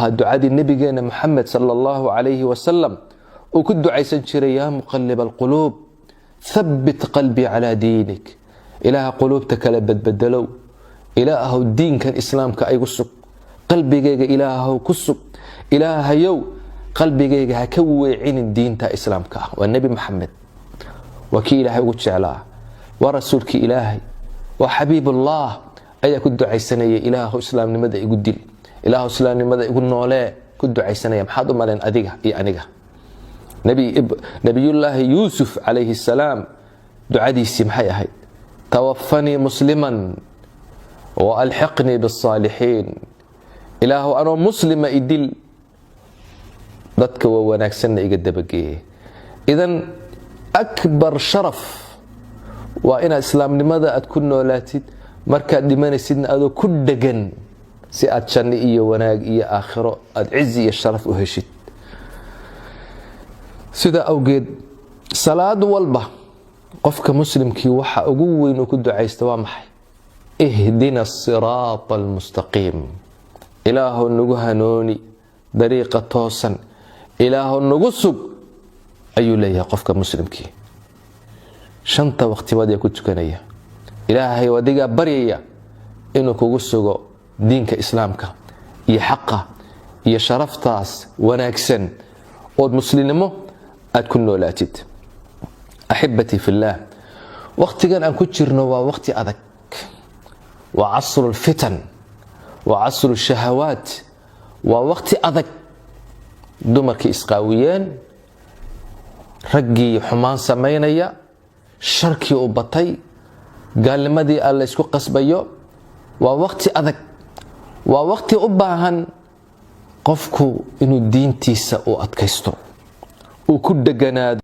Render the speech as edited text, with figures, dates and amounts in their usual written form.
Ahaa ducadii Nabigeena Maxamed sala Allahu calayhi wasalam uu ku ducaysan jiray: "Yaa muqaliba alquluub, thabbit qalbii calaa diinik." Ilaaha quluubta kala badbedelow, Ilaahow, diinkan Islaamka igu sug qalbigayga, Ilaahow ku sug, Ilaahayow, qalbigayga ha ka weecinin diinta Islaamka ah. Waa Nebi Maxamed, waa kii Ilaahay ugu jeclaa, waa rasuulkii Ilaahay, waa xabiibullah, ayaa ku ducaysanaya: "Ilaahow, islaamnimada igu dil, Ilaahow, islaamnimada igu noolee," ku ducaysanaya. Maxaad u maleen adiga iyo aniga? Nabiyullaahi Yuusuf calayhi salaam ducadiisii maxay ahayd? "Tawafanii musliman wa alxiqnii bisaalixiin." Ilaahow, anoo muslima idil, dadka waa wanaagsanna iga dabageeye. Idan akbar sharaf waa inaad islaamnimada aad ku noolaatid, markaad dhimanaysidna adoo ku dhegan, si aad janno iyo wanaag iyo aakhiro aad cizi iyo sharaf u heshid. Sidaa awgeed, salaad walba qofka muslimkii waxa ugu weyn uu ku ducaysta waa maxay? "Ihdina asiraata almustaqiim." Ilaahow, nagu hanooni dariiqa toosan, Ilaahow, nagu sug, ayuu leeyahay qofka muslimkii. Shanta waqtibaad yaa ku tukanaya, Ilaahay adigaa baryaya inuu kugu sugo diinka Islaamka iyo xaqa iyo sharaftaas wanaagsan ood muslimnimo aad ku noolaatid. Axibatii fillaah, waqtigan aan ku jirno waa waqti adag, waa casru lfitan, waa casru shahawaat, waa waqti adag. Dumarkii isqaawiyeen, raggii xumaan samaynaya, sharkii u batay, gaalnimadii alla isku qasbayo. Waa waqti adag, waa waqti u baahan qofku inuu diintiisa u adkaysto, uu ku dheganaado.